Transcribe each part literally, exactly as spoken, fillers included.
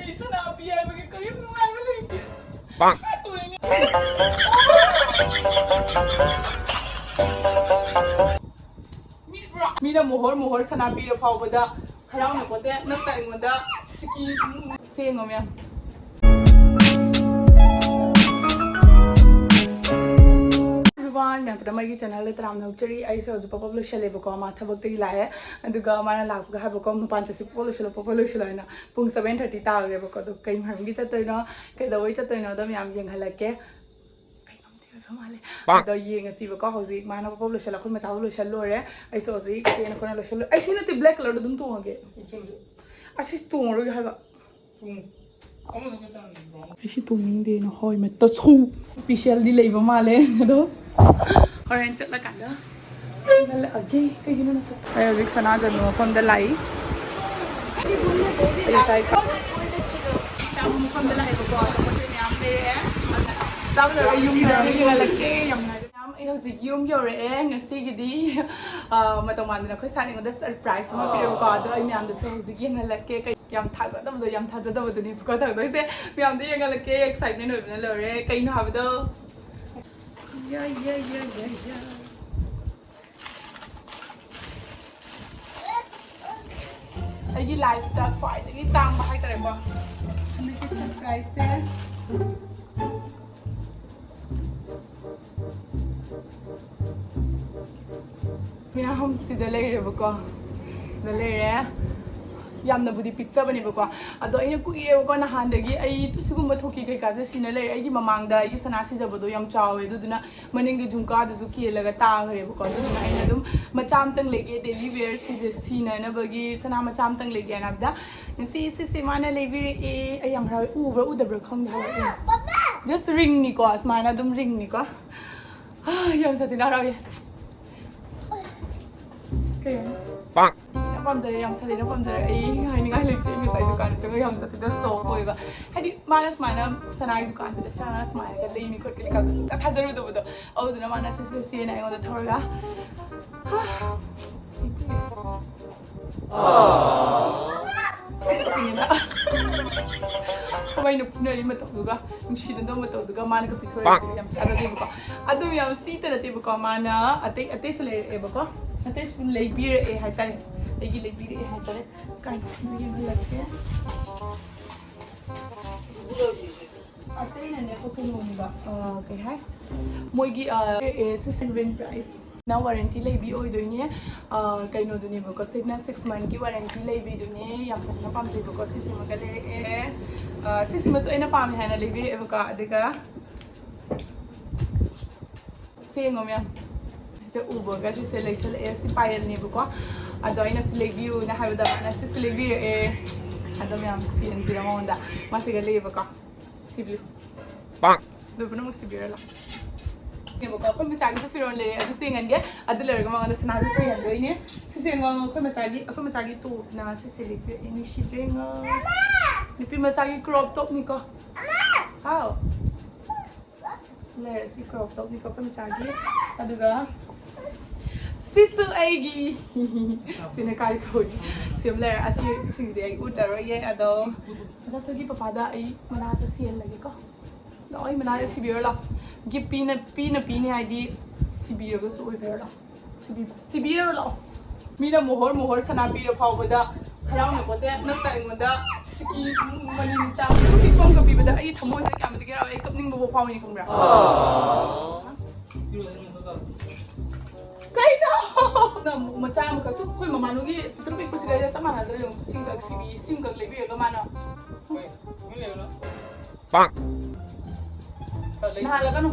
ꯑꯩ ꯁꯅꯥ ꯄꯤ ꯍꯥꯏꯕꯒꯤ ꯀꯔꯤꯝ ꯅꯨꯡꯉꯥꯏꯕ ꯂꯩꯇꯦ꯫ ꯇꯣꯛꯑꯦꯅꯦ꯫ ꯃꯤꯠ-, ꯃꯤꯅ ꯃꯣꯍꯣꯔ ꯃꯣꯍꯣꯔ ꯁꯅꯥ ꯄꯤꯔ ꯐꯥꯎꯕꯗ ꯍꯔꯥꯎꯅ ꯄꯣꯠꯇꯦ꯫ ꯅꯪꯅ ꯑꯩꯉꯣꯟꯗ ꯁꯤꯀꯤ ꯁꯦꯡꯉꯣ ꯃꯌꯥꯝ꯫ Everyone, ꯃꯌꯥꯝ ꯄꯨꯝꯅꯃꯛꯀꯤ channelꯗ ꯇꯔꯥꯝꯅ ꯑꯣꯛꯆꯔꯤ꯫ ꯑꯩꯁꯦ ꯍꯧꯖꯤꯛ ꯄꯣꯄꯞ ꯂꯣꯏꯁꯜꯂꯦꯕꯀꯣ, ꯃꯥ ꯊꯕꯛꯇꯒꯤ ꯂꯥꯛꯑꯦ꯫ ꯑꯗꯨꯒ ꯃꯥꯅ ꯂꯥꯛꯄꯒ ꯍꯥꯏꯕꯀꯣ, "ꯃꯄꯥꯟ ꯆꯠꯁꯤ, ꯄꯣꯄꯞ ꯂꯣꯏꯁꯜꯂꯣ, ꯄꯣꯄꯞ ꯂꯣꯏꯁꯜꯂꯣ" ꯍꯥꯏꯅ꯫ ꯄꯨꯡ seven thirty ꯇꯥꯈ꯭ꯔꯦꯕꯀꯣ꯫ ꯑꯗꯣ ꯀꯩ ꯃꯔꯝꯒꯤ ꯆꯠꯇꯣꯏꯅꯣ, ꯀꯩꯗꯧꯕꯩ ꯆꯠꯇꯣꯏꯅꯣꯗꯣ ꯃꯌꯥꯝ ꯌꯦꯡꯍꯜꯂꯛꯀꯦ꯫ ꯀꯩꯅꯣꯝꯗꯤ ꯑꯣꯏꯕ ꯃꯥꯜꯂꯦ꯫ ꯑꯗꯣ ꯌꯦꯡꯉꯁꯤꯕꯀꯣ꯫ ꯍꯧꯖꯤꯛ ꯃꯥꯅ ꯄꯣꯄꯞ ꯂꯣꯏꯁꯜꯂ, ꯑꯩꯈꯣꯏ ꯃꯆꯥꯁꯨ ꯂꯣꯏꯁꯜ ꯂꯣꯏꯔꯦ꯫ ꯑꯩꯁꯨ ꯍꯧꯖꯤꯛ ꯀꯦꯅ ꯈꯣꯠꯅ ꯂꯣꯏꯁꯜ ꯂꯣꯏꯔꯦ꯫ ꯑꯩ ꯁꯤ ꯅꯠꯇꯦ, black colourꯗꯣ ꯑꯗꯨꯝ ꯇꯣꯡꯉꯒꯦ꯫ ꯑꯁꯤ ꯇꯣꯡꯉꯔꯣꯏꯒꯦ ꯍꯥꯏꯕ꯫ ꯑꯩꯁꯤ ꯇꯣꯡꯅꯤꯡꯗꯦꯅ ꯍꯣꯏ ꯃꯠꯇ ꯁꯨ꯫ Specialꯗꯤ ꯂꯩꯕ ꯃꯥꯜꯂꯦ ꯑꯗꯣ꯫ ꯍꯣꯔꯦꯟ ꯆꯠꯂꯀꯥꯟꯗ ꯈꯪꯍꯜꯂꯛꯑꯒꯦ꯫ ꯀꯩꯒꯤꯅꯣ ꯅꯁꯛ-, ꯑꯩ ꯍꯧꯖꯤꯛ ꯁꯅꯥꯖꯟꯕ ꯃꯐꯝꯗ ꯂꯥꯛꯏ꯫ ꯉꯁꯥꯏ ꯆꯥꯕ ꯃꯐꯝꯗ ꯂꯥꯛꯑꯦꯕꯀꯣ꯫ ꯑꯗꯣ ꯄꯣꯠ ꯆꯩ ꯃꯌꯥꯝ ꯂꯩꯔꯛꯑꯦ꯫ ꯆꯥꯕ ꯂꯣꯏꯔꯒ ꯌꯨꯝ ꯌꯧꯔꯒ ꯌꯦꯡꯍꯜꯂꯛꯀꯦ꯫ ꯌꯥꯝ ꯅꯨꯡꯉꯥꯏꯔꯦ꯫ ꯃꯌꯥꯝ, ꯑꯩ ꯍꯧꯖꯤꯛ ꯌꯨꯝ ꯌꯧꯔꯛꯑꯦ꯫ ꯉꯁꯤꯒꯤꯗꯤ, ꯑ, ꯃꯇꯧ ꯃꯥꯟꯗꯅ ꯑꯩꯈꯣꯏ ꯁꯥꯏꯅ ꯑꯩꯉꯣꯟꯗ surprise ꯑꯃ ꯄꯤꯔꯛꯑꯦꯕꯀꯣ꯫ ꯑꯗꯣ ꯑꯩ ꯃꯌꯥꯝꯗꯁꯨ ꯍꯧꯖꯤꯛ ꯌꯦꯡꯍꯜꯂꯛꯀꯦ꯫ ꯀꯩ-, ꯌꯥꯝ ꯊꯥꯖꯗꯕꯗꯣ, ꯌꯥꯝ ꯊꯥꯖꯗꯕꯗꯨꯅꯦꯕꯀꯣ ꯇꯧꯗꯣꯏꯁꯦ꯫ ꯃꯌꯥꯝꯗ ꯌꯦꯡꯍꯜꯂꯛꯀꯦ꯫ Excitement ꯑꯣꯏꯕꯅ ꯂꯣꯏꯔꯦ꯫ ꯀꯩꯅꯣ ꯍꯥꯏꯕꯗꯣ? ꯌꯥ, ꯌꯥ, ꯌꯥ, ꯌꯥ, ꯌꯥ꯫ ꯑꯩꯒꯤ lifeꯇ ꯈ꯭ꯋꯥꯏꯗꯒꯤ ꯇꯥꯡꯕ ꯍꯥꯏꯇꯥꯔꯦꯀꯣ, ꯍꯟꯗꯛꯀꯤ surpriseꯁꯦ꯫ ꯃꯌꯥꯝ ꯁꯤꯗ ꯂꯩꯔꯦꯕꯀꯣ, ꯁꯤꯗ ꯂꯩꯔꯦ꯫ ꯌꯥꯝꯅꯕꯨꯗꯤ ꯄꯤꯛꯆꯕꯅꯦꯕꯀꯣ, ꯑꯗꯣ ꯑꯩꯅ ꯀꯨꯏꯔꯦꯕꯀꯣ, ꯅꯍꯥꯟꯗꯒꯤ ꯑꯩ ꯁꯤꯒꯨꯝꯕ ꯊꯣꯛꯀꯤ ꯀꯩꯀꯥꯁꯦ ꯁꯤꯅ ꯂꯩꯔꯦ꯫ ꯑꯩꯒꯤ ꯃꯃꯥꯡꯗ ꯑꯩꯒꯤ ꯁꯅꯥ ꯁꯤꯖꯕꯗꯣ ꯌꯥꯝ ꯆꯥꯎꯋꯦ, ꯑꯗꯨꯗꯨꯅ ꯃꯅꯤꯡꯒꯤ ꯖꯨꯝꯀꯥꯗꯨꯁꯨ ꯀꯦꯜꯂꯒ ꯇꯥꯈ꯭ꯔꯦꯕꯀꯣ꯫ ꯑꯗꯨꯗꯨꯅ ꯑꯩꯅ ꯑꯗꯨꯝ ꯃꯆꯥ ꯑꯃꯇꯪ ꯂꯩꯒꯦ, daily wear ꯁꯤꯁꯦ ꯁꯤꯅꯅꯕꯒꯤ ꯁꯅꯥ ꯃꯆꯥ ꯑꯃꯇꯪ ꯂꯩꯒꯦ ꯍꯥꯏꯅ ꯍꯥꯏꯕꯗ, ꯉꯁꯤ ꯁꯤꯁꯦ ꯃꯥꯅ ꯂꯩꯕꯤꯔꯛꯑꯦ꯫ ꯑꯩ ꯌꯥꯝ ꯍꯔꯥꯎꯋꯦ꯫ ꯎꯕ꯭ꯔꯥ ꯎꯗꯕ꯭ꯔꯥ ꯈꯪꯗꯦ ꯍꯥꯏꯕ꯫ Just ringꯅꯤꯀꯣ, ꯁꯨꯃꯥꯏꯅ ꯑꯗꯨꯝ ringꯅꯤꯀꯣ꯫ ꯌꯥꯝ ꯁꯥꯊꯤꯅ ꯍꯔꯥꯎꯋꯦ꯫ ꯀꯩ ꯍꯥꯏꯅꯤ? ꯌꯥꯝ ꯄꯥꯝꯖꯔꯦ, ꯌꯥꯝ ꯁꯥꯊꯤꯅ ꯄꯥꯝꯖꯔꯦ꯫ ꯑꯩ ꯍꯥꯏꯅꯤꯡꯉꯥꯏ ꯂꯩꯇꯦ꯫ ꯉꯁꯥꯏ ꯗꯨꯀꯥꯟꯗ ꯆꯪꯉꯒ ꯌꯥꯝ ꯁꯥꯊꯤꯅ shock ꯑꯣꯏꯕ꯫ ꯍꯥꯏꯗꯤ ꯃꯥꯅ ꯁꯨꯃꯥꯏꯅ ꯁꯅꯥꯒꯤ ꯗꯨꯀꯥꯟꯗꯨꯗ ꯆꯪꯉꯒ ꯁꯨꯃꯥꯏꯅꯒ ꯂꯩꯅꯤ ꯈꯣꯠꯀꯅꯤ ꯀꯥꯏꯗ ꯁꯨꯡꯊꯥ ꯊꯥꯖꯔꯨꯗꯕꯗꯣ꯫ ꯑꯗꯨꯗꯨꯅ ꯃꯥꯅ ꯆꯠꯁꯤ ꯆꯠꯁꯤꯅ ꯑꯩꯉꯣꯟꯗ ꯊꯧꯔꯒ, ꯍꯥ, ꯁꯤꯗꯤ꯫ ꯀꯃꯥꯏꯅ ꯐꯨꯅꯔꯤ ꯃꯇꯧꯗꯨꯒ, ꯅꯨꯡꯁꯤꯅꯗꯕ ꯃꯇꯧꯗꯨꯒ ꯃꯥꯅꯒ ꯄꯤꯊꯣꯔꯛꯏꯁꯦ ꯌꯥꯝ ꯊꯥꯖꯗꯦꯕꯀꯣ꯫ ꯑꯗꯨ ꯌꯥꯝ ꯁꯤꯇ ꯅꯠꯇꯦꯕꯀꯣ, ꯃꯥꯅ ꯑꯇꯩ, ꯑꯇꯩꯁꯨ ꯂꯩꯔꯛꯑꯦꯕꯀꯣ꯫ ꯑꯇꯩꯁꯨ ꯂꯩꯕꯤꯔꯛꯑꯦ ꯍꯥꯏꯇꯥꯔꯦ꯫ ꯑꯩꯒꯤ ꯂꯩꯕꯤꯔꯛꯑꯦ ꯍꯥꯏꯇꯥꯔꯦ꯫ ꯀꯥꯏꯅ ꯌꯦꯡꯍꯜꯂꯛꯀꯦ꯫ ꯑꯇꯩꯅꯅꯦꯀꯣ ꯀꯩꯅꯣꯅꯦꯕ, ꯑ, ꯀꯩ ꯍꯥꯏ? ꯃꯣꯏꯒꯤ, ꯑ, ꯑꯦ, ꯑꯦ, ꯁꯤ ꯁꯤꯜꯚꯔ ꯄ꯭ꯔꯥꯏꯁ꯫ ꯅ ꯋꯥꯔꯦꯟꯇꯤ ꯂꯩꯕꯤ ꯑꯣꯏꯗꯣꯏꯅꯦ꯫ ꯑ, ꯀꯩꯅꯣꯗꯨꯅꯦꯕꯀꯣ, ꯁꯤꯅ ꯁꯤꯛꯁ ꯃꯟꯊꯀꯤ ꯋꯥꯔꯦꯟꯇꯤ ꯂꯩꯕꯤꯗꯨꯅꯦ꯫ ꯌꯥꯝ ꯁꯥꯊꯤꯅ ꯄꯥꯝꯖꯩꯕꯀꯣ, ꯁꯤꯁꯤꯃꯒ ꯂꯩꯔꯛꯑꯦ꯫ ꯑ, ꯁꯤꯁꯤꯃꯁꯨ ꯑꯩꯅ ꯄꯥꯝꯃꯦ ꯍꯥꯏꯅ ꯂꯩꯕꯤꯔꯛꯑꯦꯕꯀꯣ꯫ ꯑꯗꯨꯒ ꯁꯦꯡꯉꯣ ꯃꯌꯥꯝ꯫ ꯁꯤꯁꯦ ꯎꯕꯒ ꯁꯤꯁꯦ ꯂꯩꯁꯜꯂꯛꯑꯦ꯫ ꯁꯤ ꯄꯥꯌꯦꯜꯅꯦꯕꯀꯣ꯫ ꯑꯗꯣ ꯑꯩꯅ ꯁꯤ ꯂꯩꯕꯤꯌꯨꯅ ꯍꯥꯏꯕꯗ ꯃꯥꯅ ꯁꯤꯁꯦ ꯂꯩꯕꯤꯔꯛꯑꯦ꯫ ꯑꯗꯣ ꯃꯌꯥꯝ ꯁꯤ ꯌꯦꯡꯁꯤꯔ ꯃꯉꯣꯟꯗ꯫ ꯃꯥꯁꯤꯒ ꯂꯩꯌꯦꯕꯀꯣ꯫ ꯁꯤꯕꯤꯌꯨ꯫ ꯄꯥꯛ! ꯑꯗꯨ ꯄꯨꯝꯅꯃꯛ ꯁꯤꯕꯤꯔ ꯂꯥꯛꯑꯣ꯫ ꯌꯦꯡꯉꯦꯕꯀꯣ, ꯑꯩꯈꯣꯏ ꯃꯆꯥꯒꯤꯁꯨ ꯐꯤꯔꯣꯜ ꯂꯩꯔꯦ, ꯑꯗꯨꯁꯨ ꯌꯦꯡꯍꯟꯒꯦ꯫ ꯑꯗꯨ ꯂꯩꯔꯒ ꯃꯉꯣꯟꯗ ꯁꯅꯥꯁꯨ ꯁꯤꯍꯟꯗꯣꯏꯅꯦ꯫ ꯁꯤꯁꯦ ꯌꯦꯡꯉꯣ, ꯑꯩꯈꯣꯏ ꯃꯆꯥꯒꯤ, ꯑꯩꯈꯣꯏ ꯃꯆꯥꯒꯤ ꯇꯣꯞꯅ ꯁꯤꯁꯦ ꯂꯩꯕꯤꯔꯛꯑꯦ꯫ ꯅꯨꯡꯁꯤꯗ꯭ꯔꯦ ꯉꯣ꯫ ꯅꯨꯄꯤ ꯃꯆꯥꯒꯤ ꯀ꯭ꯔꯣꯞ ꯇꯣꯞꯅꯤꯀꯣ꯫ ꯍꯥꯎ꯫ ꯂꯩꯔꯦ, ꯁꯤ ꯀ꯭ꯔꯣꯞ ꯇꯣꯞꯅꯤꯀꯣ ꯑꯩꯈꯣꯏ ꯃꯆꯥꯒꯤ꯫ ꯑꯗꯨꯒ ꯁꯤꯁꯨ ꯑꯩꯒꯤ꯫ ꯁꯤꯅ ꯀꯥꯏ ꯀꯧꯏ? ꯁꯤ ꯑꯃ ꯂꯩꯔꯦ꯫ ꯑꯁꯤꯁꯤꯡꯁꯤꯗꯤ ꯑꯩ ꯎꯠꯂꯔꯣꯏꯒꯦ꯫ ꯑꯗꯣ ꯃꯆꯥꯊꯣꯏꯒꯤ ꯄꯄꯥꯗ ꯑꯩ ꯃꯅꯥꯁꯦ ꯁꯤꯍꯜꯂꯒꯦꯀꯣ꯫ ꯂꯥꯛꯑꯣ, ꯑꯩ ꯃꯅꯥꯁꯦ ꯁꯤꯕꯤꯔꯣ ꯂꯥꯛꯑꯣ꯫ ꯒꯤꯐ ꯄꯤꯅ, ꯄꯤꯅ ꯄꯤꯅꯤ ꯍꯥꯏꯗꯤ ꯁꯤꯕꯤꯔꯒꯁꯨ ꯑꯣꯏꯕꯤꯔꯣ ꯂꯥꯛꯑꯣ꯫ ꯁꯤꯕꯤ-, ꯁꯤꯕꯤꯔꯣ ꯂꯥꯛꯑꯣ꯫ ꯃꯤꯅ ꯃꯣꯍꯣꯔ ꯃꯣꯍꯣꯔ ꯁꯅꯥ ꯄꯤꯔ ꯐꯥꯎꯕꯗ ꯍꯔꯥꯎꯅ ꯄꯣꯠꯇꯦ꯫ ꯅꯪꯅ ꯑꯩꯉꯣꯟꯗ ꯁꯤꯀꯤ ꯃꯅꯤ ꯃꯆꯥ ꯄꯤꯛꯄ ꯑꯃꯈꯛ ꯄꯤꯕꯗ ꯑꯩꯒꯤ ꯊꯃꯣꯏꯁꯦ ꯀꯌꯥ ꯃꯇꯤꯛ ꯍꯔꯥꯎꯋꯦ, ꯑꯩ ꯀꯞꯅꯤꯡꯕ ꯐꯥꯎ ꯐꯥꯎꯏ, ꯈꯪꯕ꯭ꯔꯥ? ꯀꯩꯅꯣ? ꯅꯪ ꯃꯆꯥ ꯑꯃꯈꯛ ꯇꯨ, ꯑꯩꯈꯣꯏ ꯃꯃꯥꯅꯨꯒꯤ ꯄꯤꯛꯇ꯭ꯔꯨ ꯄꯤꯛꯄꯁꯤꯒ ꯆꯞ ꯃꯥꯟꯅꯗ꯭ꯔꯦ꯫ ꯌꯦꯡꯉꯨ, ꯁꯤꯡꯒꯛ ꯁꯤꯕꯤ, ꯁꯤꯡꯒꯛ ꯂꯩꯕꯤꯔꯒ ꯃꯥꯅ꯫ ꯄꯥꯛ! ꯅꯍꯥꯜꯂꯒꯅꯨ꯫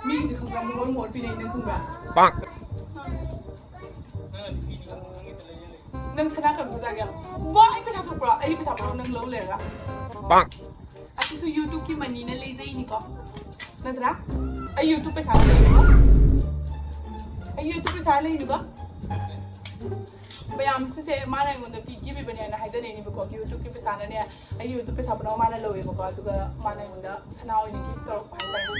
ꯃꯤꯒꯤꯗꯤ ꯈꯪꯕ꯭ꯔꯥ? ꯃꯣꯍꯣꯔ ꯃꯣꯍꯣꯔ ꯄꯤꯅꯩ, ꯅꯪ ꯈꯪꯕ꯭ꯔꯥ? ꯄꯥꯛ! ꯅꯪ ꯁꯅꯥ ꯀꯔꯝ ꯆꯥꯒꯦ? ꯋꯥ, ꯑꯩ ꯄꯩꯁꯥ ꯊꯣꯛꯄ꯭ꯔꯣ? ꯑꯩ ꯄꯩꯁꯥ ꯄꯥꯏꯔꯣ, ꯅꯪ ꯂꯧ ꯂꯩꯔꯒ꯫ ꯄꯥꯛ! ꯑꯁꯤꯁꯨ YouTubeꯀꯤ moneyꯅ ꯂꯩꯖꯩꯅꯤꯀꯣ꯫ ꯅꯠꯇ꯭ꯔꯥ? ꯑꯩ YouTube ꯄꯩꯁꯥ ꯂꯩꯅꯤꯀꯣ꯫ ꯑꯩ YouTube ꯄꯩꯁꯥ ꯂꯩꯅꯤꯀꯣ꯫ ꯃꯌꯥꯝ ꯁꯤꯁꯦ ꯃꯥꯅ ꯑꯩꯉꯣꯟꯗ ꯄꯤ ꯒꯤꯐ ꯄꯤꯕꯅꯦꯅ ꯍꯥꯏꯖꯅꯩꯅꯦꯕꯀꯣ꯫ ꯌꯨꯇ꯭ꯌꯨꯕꯀꯤ ꯄꯩꯁꯥꯅꯅꯦ, ꯑꯩꯒꯤ ꯌꯨꯇ꯭ꯌꯨꯕ ꯄꯩꯁꯥ ꯄꯨꯝꯅꯃꯛ ꯃꯥꯅ ꯂꯧꯋꯦꯕꯀꯣ꯫ ꯑꯗꯨꯒ ꯃꯥꯅ ꯑꯩꯉꯣꯟꯗ ꯁꯅꯥ ꯑꯣꯏꯅ ꯒꯤꯐ ꯇꯧꯔꯛꯄ ꯍꯥꯏꯇꯥꯔꯦ꯫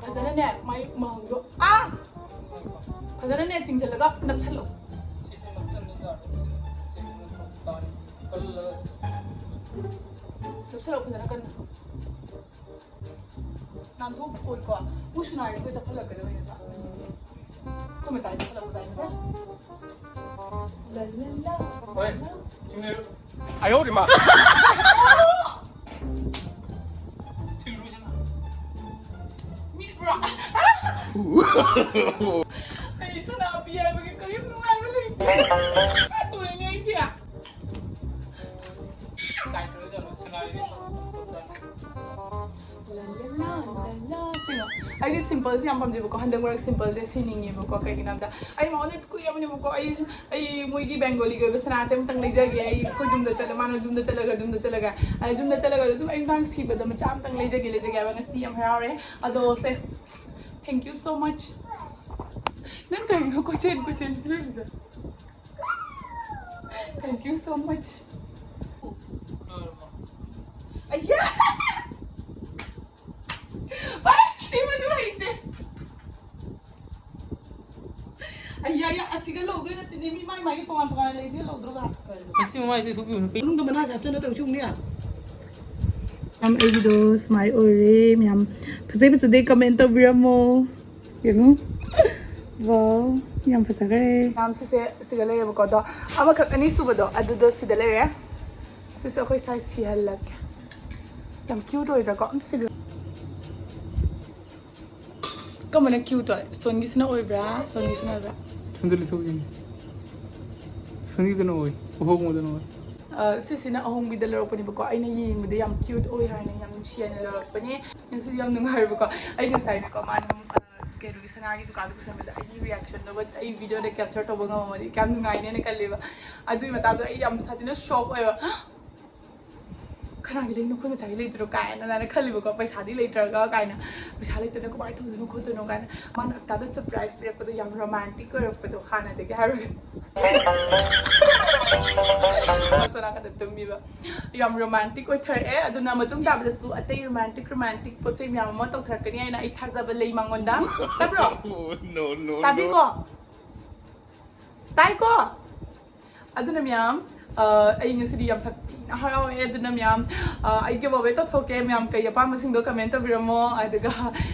ꯐꯖꯅꯅꯦ ꯃꯥꯏ ꯃꯍꯪꯗꯣ, ꯑꯥ, ꯐꯖꯅꯅꯦ ꯆꯤꯡꯁꯤꯜꯂꯒ ꯅꯞꯁꯜꯂꯣ꯫ ꯅꯞꯁꯜꯂꯣ ꯐꯖꯅ ꯀꯟꯅ꯫ ꯅꯥꯟꯊꯣꯛꯑꯣꯏꯀꯣ꯫ ꯃꯣꯏ ꯁꯨꯅꯥꯔꯤꯈꯣꯏ ꯆꯠꯍꯜꯂꯛꯀꯗꯕꯅꯤ ꯅꯠꯇ꯭ꯔꯥ? ꯑꯩꯈꯣꯏ ꯃꯆꯥꯁꯤ ꯆꯠꯍꯜꯂꯛꯄꯗꯥꯏ ꯅꯠꯇ꯭ꯔꯥ? ꯂꯟ ꯂꯟ ꯂꯟ꯫ ꯍꯣꯏ꯫ ꯆꯤꯡꯅꯔꯨ꯫ ꯑꯌꯣ ꯃꯥ꯫ ꯊꯤꯜꯂꯨꯁꯤꯅ꯫ ꯃꯤꯠ ꯄꯨꯔꯥ꯫ ꯑꯩ ꯁꯅꯥ ꯄꯤ ꯍꯥꯏꯕꯒꯤ ꯀꯔꯤꯝ ꯅꯨꯡꯉꯥꯏꯕ ꯂꯩꯇꯦ꯫ ꯀꯥꯇꯨꯔꯤꯅꯦ ꯑꯩꯁꯦ꯫ ꯁꯤꯃ꯫ ꯑꯩꯗꯤ ꯁꯤꯝꯄꯜꯁꯦ ꯌꯥꯝ ꯄꯥꯝꯖꯩꯕꯀꯣ꯫ ꯍꯟꯗꯛ ꯃꯔꯛ ꯁꯤꯝꯄꯜꯁꯦ ꯁꯤꯅꯤꯡꯉꯦꯕꯀꯣ꯫ ꯀꯩꯒꯤꯅꯣ ꯍꯥꯏꯕꯗ ꯑꯩ ꯃꯉꯣꯟꯗ ꯀꯨꯏꯔꯕꯅꯦꯕꯀꯣ꯫ ꯑꯩ, ꯑꯩ ꯃꯣꯏꯒꯤ ꯕꯦꯡꯒꯣꯂꯤꯒꯤ ꯑꯣꯏꯕ ꯁꯅꯥꯁꯦ ꯑꯝꯇꯪ ꯂꯩꯖꯒꯦ꯫ ꯑꯩ ꯑꯩꯈꯣꯏ ꯌꯨꯝꯗ ꯆꯠꯂ, ꯃꯥꯅ ꯌꯨꯝꯗ ꯆꯠꯂꯒ, ꯌꯨꯝꯗ ꯆꯠꯂꯒ, ꯑ, ꯌꯨꯝꯗ ꯆꯠꯂꯒ ꯑꯗꯨꯝ ꯑꯩ ꯃꯇꯥꯡ ꯁꯤꯕꯗ ꯃꯆꯥ ꯑꯝꯇꯪ ꯂꯩꯖꯒꯦ, ꯂꯩꯖꯒꯦ ꯍꯥꯏꯕ꯫ ꯉꯁꯤꯗꯤ ꯌꯥꯝ ꯍꯔꯥꯎꯔꯦ꯫ ꯑꯗꯣ ꯁꯦ, thank you so much꯫ ꯅꯪ ꯀꯩꯅꯣ ꯀꯣꯏꯆꯦꯟ ꯀꯣꯏꯆꯦꯟ ꯆꯦꯜꯂꯤꯁꯦ? Thank you so much꯫ ꯑꯌꯥ! ꯑꯩ ꯁꯤꯃꯁꯨ ꯍꯩꯇꯦ꯫ ꯑꯌꯥ, ꯑꯌꯥ, ꯑꯁꯤꯒ ꯂꯧꯗꯣꯏ ꯅꯠꯇꯦꯅꯦ, ꯃꯤ ꯃꯥꯏ ꯃꯥꯏꯒꯤ ꯇꯣꯉꯥꯟ ꯇꯣꯉꯥꯟꯅ ꯂꯩꯁꯤꯒ ꯂꯧꯗ꯭ꯔꯣꯒ꯫ ꯑꯁꯤ ꯃꯃꯥꯏꯁꯦ ꯁꯨꯕꯤꯌꯨ ꯅꯨꯄꯤ꯫ ꯃꯅꯨꯡꯗ ꯃꯅꯥꯁꯦ ꯍꯥꯞꯆꯟꯅ ꯇꯧꯁꯤ ꯎꯅꯤ꯫ ꯃꯌꯥꯝ ꯑꯩꯒꯤꯗꯣ ꯁꯨꯃꯥꯏꯅ ꯑꯣꯏꯔꯦ꯫ ꯃꯌꯥꯝ ꯐꯖꯩ ꯐꯖꯗꯦ comment ꯇꯧꯕꯤꯔꯝꯃꯣ꯫ ꯌꯦꯡꯉꯨ꯫ Wow, ꯌꯥꯝ ꯐꯖꯈ꯭ꯔꯦ꯫ ꯃꯌꯥꯝ ꯁꯤꯁꯦ ꯁꯤꯒ ꯂꯩꯔꯦꯕꯀꯣ꯫ ꯑꯗꯣ ꯑꯃꯈꯛ ꯑꯅꯤ ꯁꯨꯕꯗꯣ ꯑꯗꯨꯗꯣ ꯁꯤꯗ ꯂꯩꯔꯦ꯫ ꯁꯤꯁꯦ ꯑꯩꯈꯣꯏ size ꯁꯤꯍꯜꯂꯒꯦ꯫ ꯌꯥꯝ cute ꯑꯣꯏꯗ꯭ꯔꯥꯀꯣ? ꯑꯝꯇ ꯁꯤꯗ꯫ ꯀꯔꯝꯕꯅ cute ꯑꯣꯏ? ꯁꯣꯟꯒꯤꯁꯤꯅ ꯑꯣꯏꯕ꯭ꯔꯥ? ꯁꯣꯟꯒꯤꯁꯤꯅ ꯑꯣꯏꯕ꯭ꯔꯥ? ꯁꯣꯟꯗ ꯂꯤꯊꯣꯛ ꯌꯦꯡꯒꯦ꯫ ꯁꯣꯟꯒꯤꯗꯨꯅ ꯑꯣꯏ꯫ ꯑꯍꯣꯡꯕꯗꯨꯅ ꯑꯣꯏ꯫ ꯑ, ꯁꯤꯁꯤꯅ ꯑꯍꯣꯡꯕꯤꯗ ꯂꯧꯔꯛꯄꯅꯦꯕꯀꯣ꯫ ꯑꯩꯅ ꯌꯦꯡꯕꯗ ꯌꯥꯝ cute ꯑꯣꯏ ꯍꯥꯏꯅ ꯌꯥꯝ ꯅꯨꯡꯁꯤ ꯍꯥꯏꯅ ꯂꯧꯔꯛꯄꯅꯦ꯫ ꯉꯁꯤꯗꯤ ꯌꯥꯝ ꯅꯨꯡꯉꯥꯏꯔꯦꯕꯀꯣ꯫ ꯑꯩ ꯉꯁꯥꯏꯅꯀꯣ ꯃꯥꯅ, ꯑ, ꯀꯩꯅꯣꯒꯤ ꯁꯅꯥꯒꯤ ꯗꯨꯀꯥꯟꯗ ꯄꯨꯁꯟꯕꯗ ꯑꯩꯒꯤ reactionꯗꯣ ꯑꯩ videoꯗ capture ꯇꯧꯕ ꯉꯝꯃꯝꯃꯗꯤ ꯀꯌꯥꯝ ꯅꯨꯡꯉꯥꯏꯅꯦꯅ ꯈꯜꯂꯦꯕ꯫ ꯑꯗꯨꯒꯤ ꯃꯇꯥꯡꯗꯣ ꯑꯩ ꯌꯥꯝ ꯁꯥꯊꯤꯅ shock ꯑꯣꯏꯕ꯫ ꯀꯅꯥꯒꯤ ꯂꯩꯅꯣ, ꯑꯩꯈꯣꯏ ꯃꯆꯥꯒꯤ ꯂꯩꯇ꯭ꯔꯣ ꯀꯥꯏꯅ ꯑꯗꯨꯃꯥꯏꯅ ꯈꯜꯂꯤꯕꯀꯣ꯫ ꯄꯩꯁꯥꯗꯤ ꯂꯩꯇ꯭ꯔꯒ ꯀꯥꯏꯅ, ꯄꯩꯁꯥ ꯂꯩꯇꯅ ꯀꯃꯥꯏꯅ ꯇꯧꯗꯣꯏꯅꯣ ꯈꯣꯠꯇꯣꯏꯅꯣ ꯀꯥꯏꯅ꯫ ꯃꯥꯅ ꯑꯇꯥꯗ ꯁꯔꯄ꯭ꯔꯥꯏꯁ ꯄꯤꯔꯛꯄꯗꯣ ꯌꯥꯝ ꯔꯣꯃꯥꯟꯇꯤꯛ ꯑꯣꯏꯔꯛꯄꯗꯣ ꯍꯥꯟꯅꯗꯒꯤ ꯍꯥꯏꯔꯨꯔꯦ꯫ ꯑꯁꯣꯝ ꯅꯥꯀꯟꯗ ꯇꯨꯝꯃꯤꯕ꯫ ꯌꯥꯝ ꯔꯣꯃꯥꯟꯇꯤꯛ ꯑꯣꯏꯊꯔꯛꯑꯦ꯫ ꯑꯗꯨꯅ ꯃꯇꯨꯡ ꯇꯥꯕꯗꯁꯨ ꯑꯇꯩ ꯔꯣꯃꯥꯟꯇꯤꯛ ꯔꯣꯃꯥꯟꯇꯤꯛ ꯄꯣꯠ ꯆꯩ ꯃꯌꯥꯝ ꯑꯃ ꯇꯧꯊꯔꯛꯀꯅꯤ ꯍꯥꯏꯅ ꯑꯩ ꯊꯥꯖꯕ ꯂꯩ ꯃꯉꯣꯟꯗ꯫ ꯇꯥꯕ꯭ꯔꯣ? No, no, no. ꯇꯥꯕꯤꯀꯣ? ꯇꯥꯏꯀꯣ? ꯑꯗꯨꯅ ꯃꯌꯥꯝ, ꯑ, ꯑꯩ ꯉꯁꯤꯗꯤ ꯌꯥꯝ ꯁꯥꯊꯤꯅ ꯍꯔꯥꯎꯋꯦ꯫ ꯑꯗꯨꯅ ꯃꯌꯥꯝ, ꯑ, ꯑꯩ ꯒꯤꯕ ꯑꯋꯦ ꯇꯧꯊꯣꯛꯀꯦ꯫ ꯃꯌꯥꯝ ꯀꯩ ꯑꯄꯥꯝꯕꯁꯤꯡꯗꯣ ꯀꯃꯦꯟ ꯇꯧꯕꯤꯔꯝꯃꯣ꯫ ꯑꯗꯨꯒ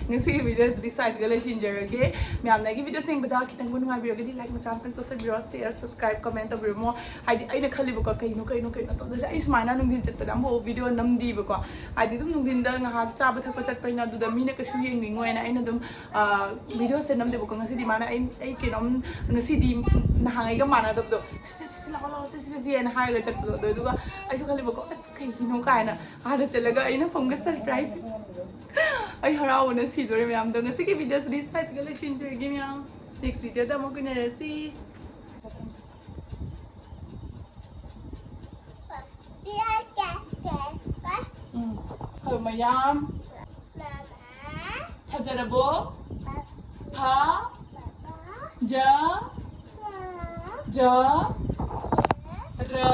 ꯉꯁꯤꯒꯤ ꯚꯤꯗꯤꯑꯣꯁꯤꯗꯤ ꯁ꯭ꯋꯥꯏꯁꯤꯒ ꯂꯣꯏꯁꯤꯟꯖꯔꯒꯦ꯫ ꯃꯌꯥꯝꯅ ꯑꯩꯒꯤ ꯚꯤꯗꯤꯑꯣꯁꯦ ꯌꯦꯡꯕꯗ ꯈꯤꯇꯪꯕꯨ ꯅꯨꯡꯉꯥꯏꯕꯤꯔꯒꯗꯤ ꯂꯥꯏꯛ ꯃꯆꯥ ꯑꯝꯇꯪ ꯇꯧꯁꯟꯕꯤꯔꯣ, ꯁꯤꯌꯔ, ꯁꯕꯁꯀ꯭ꯔꯥꯏꯕ, ꯀꯃꯦꯟ ꯇꯧꯕꯤꯔꯝꯃꯣ꯫ ꯍꯥꯏꯗꯤ ꯑꯩꯅ ꯈꯜꯂꯤꯕꯀꯣ, ꯀꯩꯅꯣ ꯀꯩꯅꯣ ꯀꯩꯅꯣ ꯇꯧꯗꯣꯏꯁꯦ꯫ ꯑꯩ ꯁꯨꯃꯥꯏꯅ ꯅꯨꯡꯊꯤꯟ ꯆꯠꯄꯗ ꯑꯝꯐꯥꯎ ꯚꯤꯗꯤꯑꯣ ꯅꯝꯗꯦꯕꯀꯣ꯫ ꯍꯥꯏꯗꯤ ꯑꯗꯨꯝ ꯅꯨꯡꯊꯤꯟꯗ ꯉꯥꯏꯍꯥꯛ ꯆꯥꯕ ꯊꯛꯄ ꯆꯠꯄꯅꯤꯅ ꯑꯗꯨꯗ ꯃꯤꯅ ꯀꯩꯁꯨ ꯌꯦꯡꯅꯤꯡꯉꯣꯏꯅ ꯑꯩꯅ ꯑꯗꯨꯝ, ꯑ, ꯚꯤꯗꯤꯑꯣꯁꯦ ꯅꯝꯗꯦꯕꯀꯣ꯫ ꯉꯁꯤꯗꯤ ꯃꯥꯅ ꯑꯩ, ꯑꯩ ꯀꯩꯅꯣꯝ, ꯉꯁꯤꯗꯤ ꯅꯍꯥꯟꯉꯩꯒ ꯃꯥꯟꯅꯗꯕꯗꯣ, "ꯁꯤ, ꯁꯤ, ꯁꯤ, ꯁꯤ, ꯂꯥꯛꯑꯣ, ꯂꯥꯛꯑꯣ, ꯆꯠꯁꯤ, ꯆꯠꯁꯤ" ꯍꯥꯏꯅ ꯍꯥꯏꯔꯒ ꯆꯠꯄꯗꯣ꯫ ꯑꯗꯣ ꯑꯗꯨꯒ ꯑꯩꯁꯨ ꯈꯜꯂꯦꯕꯀꯣ, "ꯑꯁ, ꯀꯩꯒꯤꯅꯣ?" ꯀꯥꯏꯅ꯫ ꯑꯥꯗ ꯆꯠꯂꯒ ꯑꯩꯅ ꯐꯣꯟꯒ ꯁꯔꯄ꯭ꯔꯥꯏꯁ꯫ ꯑꯩ ꯍꯔꯥꯎꯕꯅ ꯁꯤꯗꯣꯔꯦ ꯃꯌꯥꯝꯗꯣ꯫ ꯉꯁꯤꯒꯤ ꯚꯤꯗꯤꯑꯣꯁꯤꯗꯤ ꯁ꯭ꯋꯥꯏꯁꯤꯒ ꯂꯣꯏꯁꯤꯟꯖꯔꯒꯦ ꯃꯌꯥꯝ꯫ ꯅꯦꯛꯁ ꯚꯤꯗꯤꯑꯣꯗ ꯑꯃꯨꯛ ꯎꯅꯔꯁꯤ꯫ ꯎꯝ꯫ ꯍꯣꯏ ꯃꯌꯥꯝ꯫ ꯐꯖꯔꯕꯣ? ꯐ ꯖ ꯖ ꯔ